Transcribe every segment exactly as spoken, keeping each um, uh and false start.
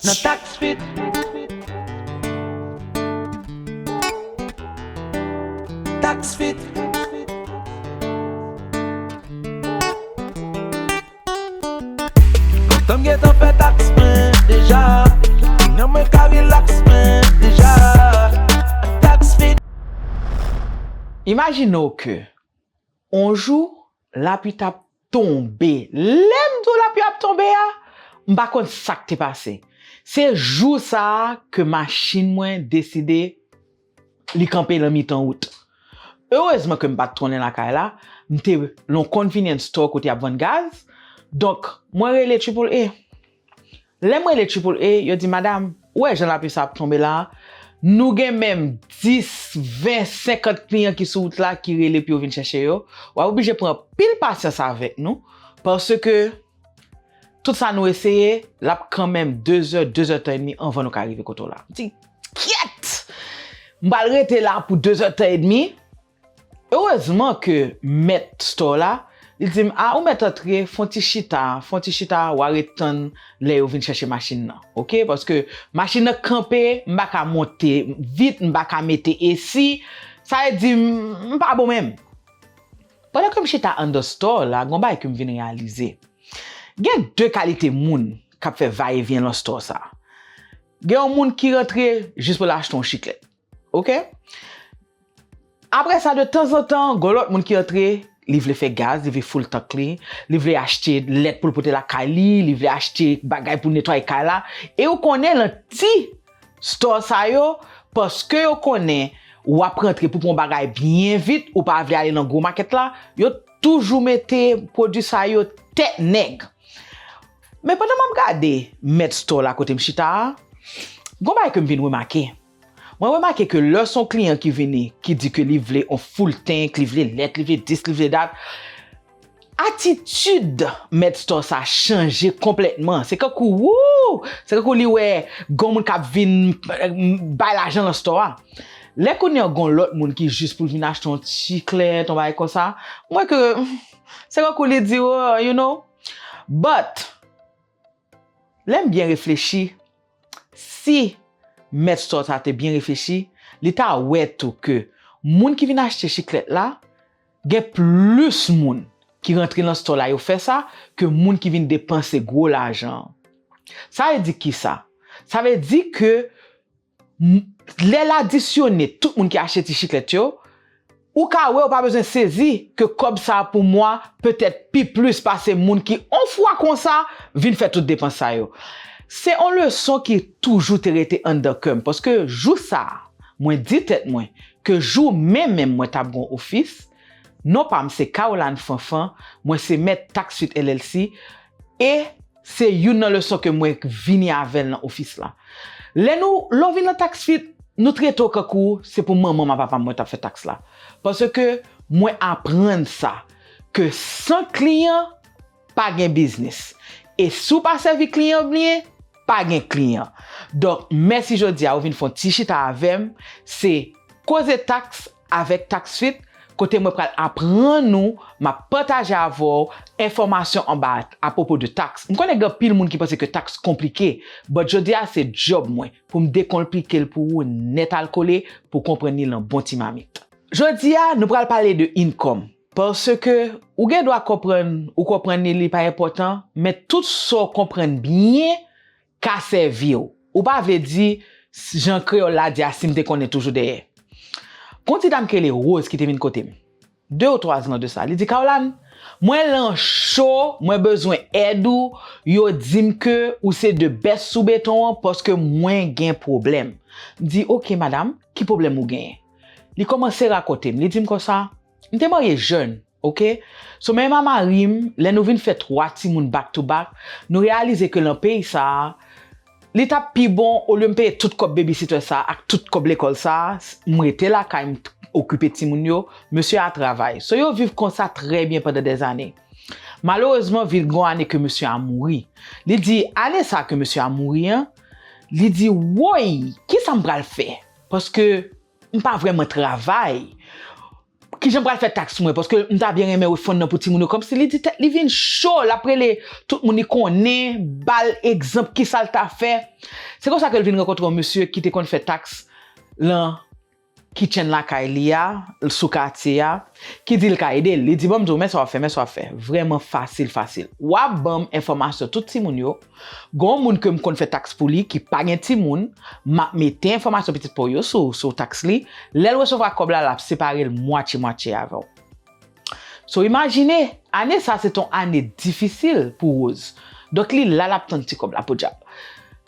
Nan Tax Fit. Tax Fit. Lontan m gentan fè taks mwen deja. Kounya mwen ka rilaks mwen deja. Tax Fit. Imajine w ke on jou, lapli t ap tonbe. Lè m di w lapli ap tonbe a, m pa konn sa k te pase. Se jou sa a ke machin mwen deside li kanpe nan mitan wout. Erezman ke m pa t tounen lakay la, m te nan yon convenience store kote y ap vann gaz. Donk, mwen rele Triple A. Lè m rele Triple A, yo di, "Madam, ou wè jan lapli sa ap tonbe la a? Nou gen menm dis, ven, senkant kliyan ki sou wout la ki rele pou yo vin chèche yo. W ap oblije pran anpil pasyans avèk nou, paske tout sa nou eseye, l ap kanmenm de zè, de zè tan edmi anvan nou ka rive kote w la." M di, "Kyèt! M pral rete la pou de zè tan edmi." Erezman ke mèt store la, li di m, "A, ou mèt antre, fè yon ti chita, fè yon ti chita, w a ret tann lè yo vin chèche machin nan, oke? Paske machin nan kanpe, m pa ka monte vit, m pa ka mete esi, sa vle di m, m pa bon menm." Pandan ke m chita anndan store la, gen yon bagay ke m vin reyalize. Gen de kalite moun k ap fè vayevyen nan store sa. Gen yon moun ki rantre jis pou l achte yon chiklèt. Oke? Apre sa, de tanzantan, gen lòt moun ki antre, li vle fè gaz, li vle full tank li, li vle achte lèt pou l pote lakay li, li vle achte bagay pou l netwaye kay la. E ou konnen nan ti store sa yo, paske yo konnen w ap rantre pou pran bagay byen vit, ou pa vle ale nan gwo makèt la, yo toujou mete pwodui sa yo tèt nèg. Men pandan m ap gade mèt store la kote m chita a, gen yon bagay ke m vin remake. Mwen remake ke lè s on kliyan ki vini, ki di ke li vle on full tank, li vle lèt, li vle dis, li vle dat, atitid mèt store sa chanje konplètman. Se kankou, wou! Se kankou li wè gen moun k ap vin, eh, bay lajan nan store a. Lè kounye a gen lòt moun ki jis pou l vin achte yon chiklèt, yon bagay konsa, mwen ke, se kankou li di, oh, you know. But, lè m byen reflechi, si mèt store sa te byen reflechi, li ta wè tou ke moun ki vin achte chiklèt la, gen plis moun ki rantre nan store la, yo fè sa, ke moun ki vin depanse gwo lajan. Sa vle di kisa? Sa vle di ke m-, lè l adisyone tout moun ki achte ti chiklèt yo, ou ka wè, ou pa bezwen sezi ke kòb sa a pou mwa petèt pi plis pase moun ki on fwa konsa vin fè tout depans sa yo. Se on leson ki toujou te rete anndan kè m, paske jou sa a, mwen di tèt mwen ke jou menm menm mwen t ap gen yon ofis, non pa m se Caroline Fanfan, mwen se mèt Tax Fit L L C, e se youn nan leson ke mwen vini avè l nan ofis la. Lè nou, lè w vin nan Tax Fit, nou trete w kankou se pou manman m ak papa m mwen t ap fè taks la. Paske mwen aprann sa, ke san kliyan, pa gen biznis. E si w pa sèvi kliyan byen, pa gen kliyan. Donk, mèsi jodi a, ou vin fè yon ti chita avè m. Se Koze Taks avèk Tax Fit, kote mwen pral aprann ou, m ap pataje avè w enfòmasyon anba apwopo de taks. M konnen gen anpil moun ki panse ke taks konplike, but jodi a se djòb mwen pou m dekonplike l pou ou nèt al kole, pou w konprann li lan bon ti mamit. Jodi a, nou pral pale de income. Paske ou gen dwa konprann, ou konprann li, li pa enpòtan, men tout sa w konprann byen ka sèvi w. Ou pa vle di, jan kreyòl la di a, si m te konnen toujou dèyè. Gon ti dam ki rele Rose ki te vin kote m. De ou twa zan de sa. Li di, Caroline, mwen lan cho, mwen bezwen èd ou, yo di m ke ou se de bèt sou beton an paske mwen gen pwoblèm. M di, oke, madam, ki pwoblèm ou genyen? Li kòmanse rakonte m, li di m konsa, m te marye jèn, oke? So, menm a mari m, lè nou vin fè twa timoun back to back, nou reyalize ke lan peyi sa a, li t ap pi bon, olye m peye tout kòb babysitter sa a ak tout kòb lekòl sa a, m rete lakay m t-, okipe timoun yo, mesye a travay. So, yo viv konsa trè byen pandan dèzane. Malerezman, vin gon ane ke mesye a mouri. Li di, ane sa ke mesye a mouri an, li di, woy, kisa m pral fè? Paske m pa vrèman travay. kijan m pral fè taks mwen, paske m ta byen renmen refund nan pou timoun yo. Kòmsi li di tèt li vin cho, l ap rele tout moun li konnen, ba l egzanp kisa l ta fè. Se konsa ke l vin rankontre yon mesye ki te konn fè taks lan kitchen lakay li a, sou katye a, ki di l ka ede l. Li di, "Ban m di w, men sa w ap fè, men sa w ap fè. Vrèman fasil, fasil. W ap ban m enfòmasyon tout timoun yo. Gon moun ke m konn fè taks pou li, ki pa gen timoun, m ap mete enfòmasyon pitit pa w yo sou, sou taks li. Lè l resevwa kòb la, l ap separe l mwatye mwatye avè w." So, imajine, ane sa se t on ane difisil pou Rose. Donk, li la, l ap tann ti kòb la, podyab.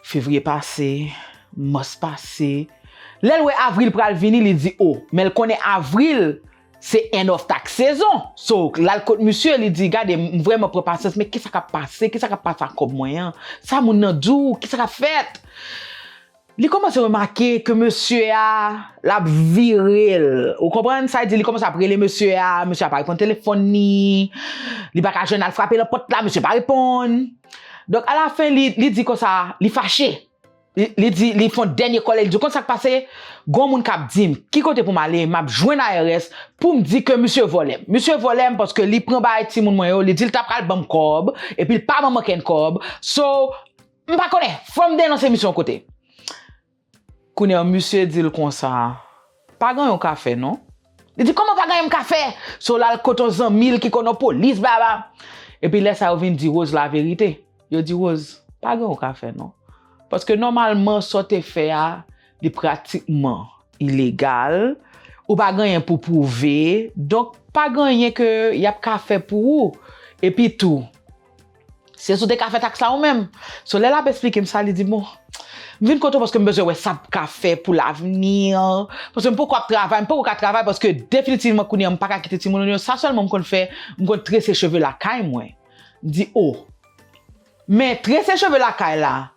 Fevriye pase, mas pase. Lè l wè avril pral vini, li di, "O," men l konnen avril, se end of tax season. So, l al kot misye, li di, "Gade, m vrèman pran pasyans, men kisa k ap pase? Kisa k ap pase ak kòb mwen an? Sa moun nan di w? Kisa k ap fèt?" Li kòmanse remake ke mesye a, l ap vire l. Ou konprann? Sa vle di, li kòmanse ap rele mesye a, mesye a pa reponn telefòn li, li pa ka jwenn al frape nan pòt la, mesye pa reponn. Donk, alafen, li, li di konsa, li fache. Li, li di, li fè yon dènye kòlè, li di, "Konn sa k pase? Gon moun k ap di m ki kote pou m ale, m ap jwenn I R S pou m di ke misye vòlè m. Misye vòlè m paske li pran bagay timoun mwen yo, li di l ta pral ban m kòb, epi l pa ban m okenn kòb. So, m pa konnen, fò m denonse misye yon kote." Kounye a, misye di l konsa, "Pa gen anyen w ka fè, non." Li di, "Kòman pa gen anyen m ka fè?" So, l al kote yon zanmi l ki konn yon polis, blabla. Epi lè sa, yo vin di Rose laverite. Yo di, "Rose, pa gen anyen w ka fè, non. Paske nòmalman, sa w te fè a, li pratikman ilegal. Ou pa gen anyen pou pwouve. Donk, pa gen anyen ke y ap ka fè pou ou. Epi tou, se si w te ka fè taks la ou menm." So, lè l ap esplike m sa, li di, "Bon, m vin kote w paske m bezwen wè sa m ka fè pou lavni. Paske m poko ap travay, m poko ka travay, paske definitivman kounye a m pa ka kite timoun yo. Sa sèlman m konn fè, m konn trese cheve lakay mwen." M di, "O, men trese cheve lakay la,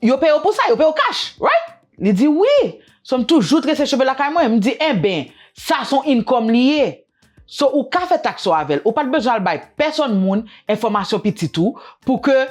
yo peye w pou sa, yo peye w cash, right?" Li di, "Wi." So, m toujou trese cheve lakay mwen. M di, "Enben, sa se yon income li ye." So, ou ka fè taks ou avè l. Ou pa t bezwen al bay pèsonn moun enfòmasyon pitit ou pou ke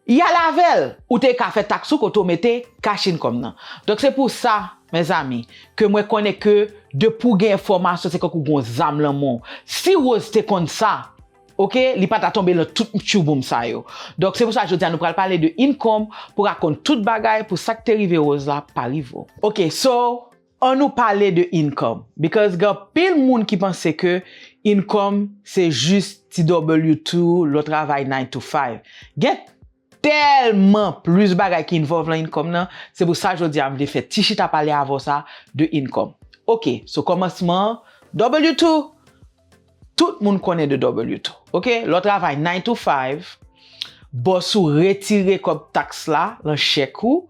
y al avè l. Ou te ka fè taks ou kote w mete cash income nan. Donk, se pou sa, mezanmi, ke mwen konnen ke depi w gen enfòmasyon, se kankou gon zam lan men w. Si Rose te konn sa, oke, li pa ta tonbe lan tout tchouboum sa yo. Donk, se pou sa jodi a nou pral pale de income pou rakonn tout bagay pou sa k te rive Rose la pa rive w. Oke, so, ann nou pale de income. Because gen anpil moun ki panse ke income se jis ti W two, lè w travay nine to five. Gen tèlman plis bagay ki involve lan income nan, se pou sa jodi a m vle fè ti chita pale avè w sa de income. Oke, so kòmansman, W two, tout moun konnen de W two, oke? Lè w travay nine to five, bòs ou retire kòb taks la lan chèk ou,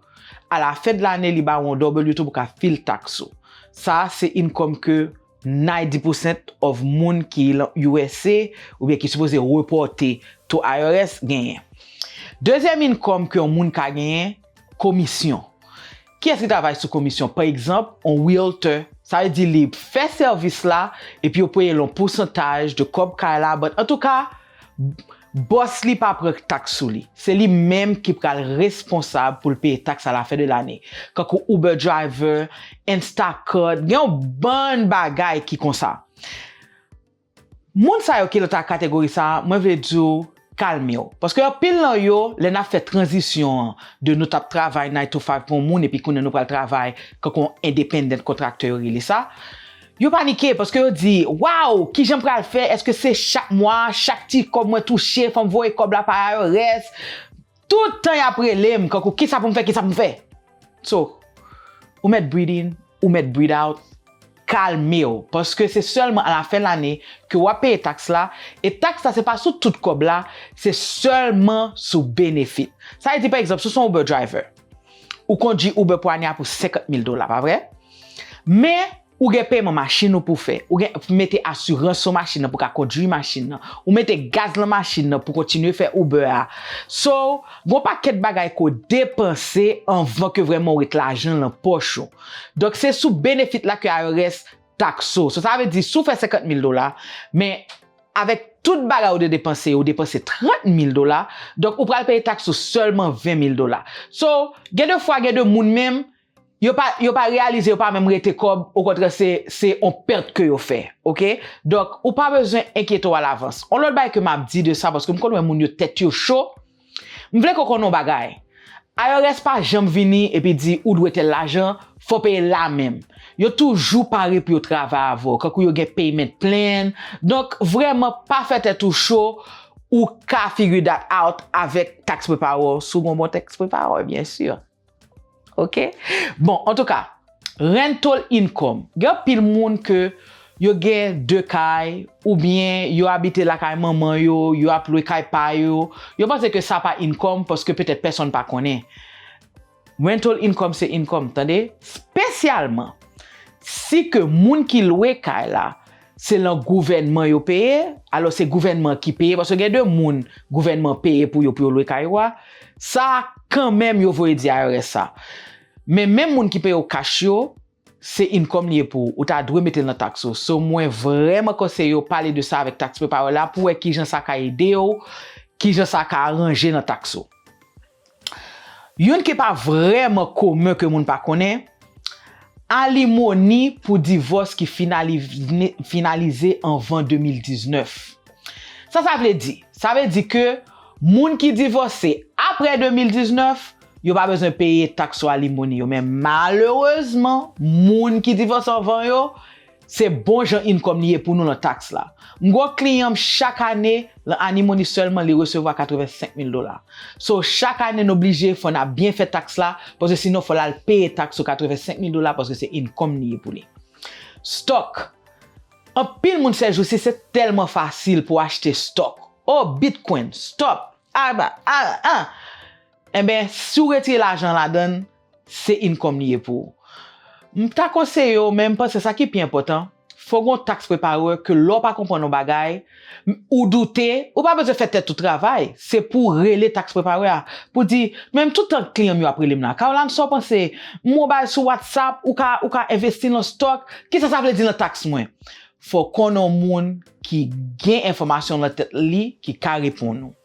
alafen de lane, li ba w yon W two pou ka fil taks ou. Sa, se income ke ninety percent of moun ki lan U S A oubyen ki sipoze repòte to I R S genyen. Dezyèm income ke yon moun ka genyen, komisyon. Kiyès ki travay sou komisyon? Pa egzanp, yon realtor, sa vle di li fè sèvis la, epi yo peye l yon pousantaj de kòb kay la, but antouka, bòs li pa pran taks sou li. Se li menm ki pral responsab pou l peye taks alafen de lane. Kankou Uber driver, Instacart, gen yon bann bagay ki konsa. Moun sa yo ki lan kategori sa a, mwen vle di w, kalme w. Paske anpil lan yo, lè n ap fè tranzisyon an, de nou t ap travay nine to five pou yon moun, epi kounye a nou pral travay kankou yon independent contractor, yo rele sa, yo panike, paske yo di, "Waw, kijan m pral fè? Èske se chak mwa, chak ti kòb mwen touche, fò m voye kòb la pa I R S?" Tout tan y ap rele m, kankou, "Kisa pou m fè, kisa pou m fè?" So, ou mèt breathe in, ou mèt breathe out, kalme w, paske se sèlman alafen lane ke w ap peye taks la, e taks la se pa sou tout kòb la, se sèlman sou benefit. Sa vle di, pa egzanp, si w se yon Uber driver, ou kondui Uber pou ane a pou senkant mil dola, pa vre? Men, ou gen peman machin ou pou fè, ou gen mete asirans sou machin nan pou ka kondui machin nan, ou mete gaz lan machin nan pou kontinye fè Uber a. So, gon pakèt bagay ke w depanse anvan ke vrèman w ret lajan lan pòch ou. Donk, se sou benefit la ke I R S takse w. So, sa vle di, si w fè senkant mil dola, men avèk tout bagay ou te depanse, ou depanse trant mil dola, donk ou pral peye taks ou sèlman ven mil dola. So, gen de fwa, gen de moun menm, yo pa, yo pa reyalize, yo pa menm rete kòb, okontrè, se, se yon pèt ke yo fè, oke? Donk, ou pa bezwen enkyete w alavans. Yon lòt bagay ke m ap di de sa, paske m konn wè moun yo tèt yo cho, m vle ke w konn yon bagay. I R S pa janm vini epi di ou dwe tèl lajan, fò w peye la menm. Yo toujou pare pou yo travay avè w, kankou yo gen payment plan. Donk, vrèman, pa fè tèt ou cho, ou ka figure that out avèk tax preparer w, si w gen yon bon tax preparer, byen si. Oke? Bon, antouka, rental income. Gen anpil moun ke yo gen de kay, oubyen yo abite lakay manman yo, yo ap lwe kay pa yo. Yo panse ke sa pa income paske petèt pèsonn pa konnen. Rental income se income, tande? Espesyalman si ke moun ki lwe kay la, se lan gouvènman yo peye, alò se gouvènman ki peye, paske gen de moun gouvènman peye pou yo, pou yo lwe kay yo a, sa kanmenm yo voye di I R S sa. Men menm moun ki peye w cash yo, se income li ye pou ou, ou ta dwe mete l nan tax ou. So, mwen vrèman konseye w pale de sa avèk tax preparer la pou wè kijan sa ka ede w, kijan sa ka aranje nan tax ou. Youn ki pa vrèman komen ke moun pa konnen, alimoni pou divòs ki finali-, finalize anvan de mil diznèf. Sa sa vle di? Sa vle di ke moun ki divòse apre de mil diznèf, yo pa bezwen peye tax sou alimoni yo. Men malerezman, moun ki divòse anvan yo, se bon jan income li ye pou nou lan tax la. M gen yon kliyan m, chak ane, lan alimoni sèlman, li resevwa katrevensenk mil dola. So, chak ane, n oblije, fò n ap byen fè tax la, paske sinon, fò l al peye tax sou katrevensenk mil dola, paske se income li ye pou li. Stock. Anpil moun sèjousi, se tèlman fasil pou achte stock. Oh, Bitcoin, stock. Ah, bah, ah, ah. Enben, si w retire lajan ladan l, se income li ye pou ou. M ta konseye w, men m panse sa ki pi enpòtan, fò w gen yon tax preparer ke lè w pa konprann yon bagay, m, ou doute, ou pa bezwen fè tèt ou travay, se pou w rele tax preparer a, pou di, menm tout tan kliyan m yo ap rele m la, Caroline, sa w panse? M wè w bay sou WhatsApp, ou ka, ou ka envesti nan stock, kisa sa vle di nan tax mwen? Fò w konn yon moun ki gen enfòmasyon lan tèt li, ki ka reponn ou.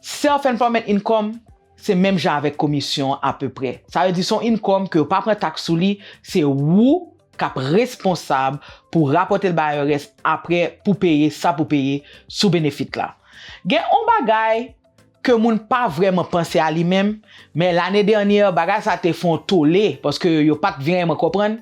Self-employment income, se menm jan avèk komisyon an apeprè. Sa vle di se yon income ke yo pa pran tax sou li, se ou k ap responsab pou rapòte l bay I R S apre pou peye sa pou peye sou benefit la. Gen yon bagay ke moun pa vrèman panse a li menm, men lane dènyè, bagay sa te fè yon tole, paske yo pa t vrèman konprann,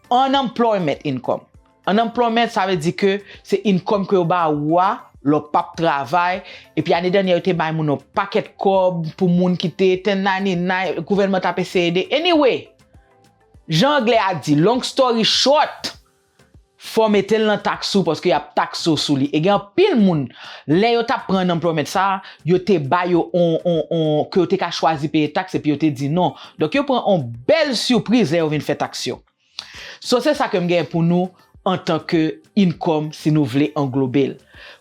unemployment income. Unemployment, sa vle di ke se income ke yo ba ou a, lè w p ap travay, epi ane dènyè, yo te bay moun yon pakèt kòb pou moun ki te ten ninety-nine, gouvènman t ap eseye ede. Anyway, jan anglè a di, long story short, fò w mete l nan tax ou, paske y ap takse w sou li. E gen anpil moun, lè yo t ap pran unemployment sa a, yo te ba yo on, on, on, ke yo te ka chwazi peye tax, epi yo te di non. Donk, yo pran on bèl sipriz lè yo vin fè tax yo. So, se sa ke m gen pou nou antanke income, si nou vle anglobe l.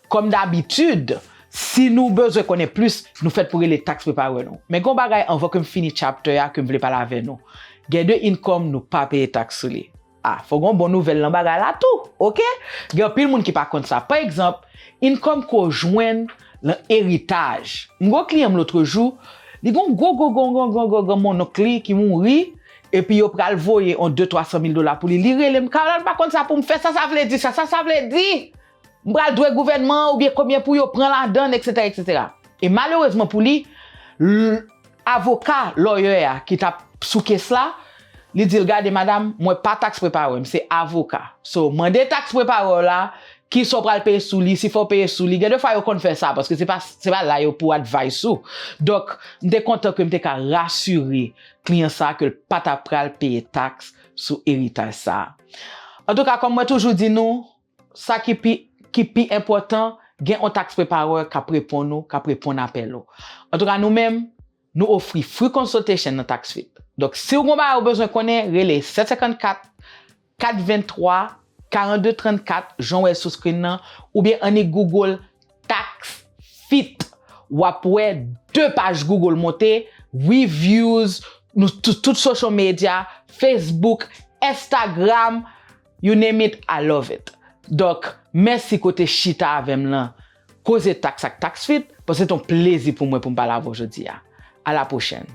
Kòm dabitid, si nou bezwen konnen plis, nou fèt pou rele tax preparer nou. Men gen yon bagay anvan ke m fini chapter a ke m vle pale avè nou. Gen de income nou pa peye tax sou li. Ah, fò gen yon bon nouvèl nan bagay la tou, oke? Gen anpil moun ki pa konn sa. Pa egzanp, income ke w jwenn nan eritaj. M gen yon kliyan m lotrejou, li gen yon gwo, gwo, gwo, gwo, gwo, gwo, gwo granmononk li ki mouri, epi yo pral voye yon de, twa san mil dola pou li. Li rele m, Caroline, m pa konn sa pou m fè, sa sa vle di, sa, sa sa vle di? M pral dwe gouvènman an oubyen konbyen pou yo pran ladan l, etsetera, etsetera. E malerezman pou li, l-, avoka, lawyer a ki t ap sou case la, li di l, gade madanm, mwen pa tax preparer, m se avoka. So, mande tax preparer w la, kisa w pral peye sou li, si fò w peye sou li. Gen de fwa yo konn fè sa, paske se pa, se pa la yo pou advice ou. Donk, m te kontan ke m te ka rasire kliyan sa a ke l pa ta pral peye tax sou eritaj sa a. Antouka, kòm mwen toujou di nou, sa ki pi, ki pi enpòtan, gen yon tax preparer k ap reponn ou, k ap reponn apèl ou. Antouka, nou menm, nou ofri free consultation nan TaxFit. Donk, si w gen yon bagay ou bezwen konnen, rele sèt senkannkat, kat venntwa, karannde trannkat, jan w wè l sou screen nan, oubyen annik Google TaxFit. W ap wè de paj Google monte, reviews, nou tout, tout social media, Facebook, Instagram, you name it, I love it. Donk, mèsi ke w te chita avè m lan. Koze taks ak TaxFit, paske se te yon plezi pou mwen pou m pale avè w jodi a. A la pwochèn.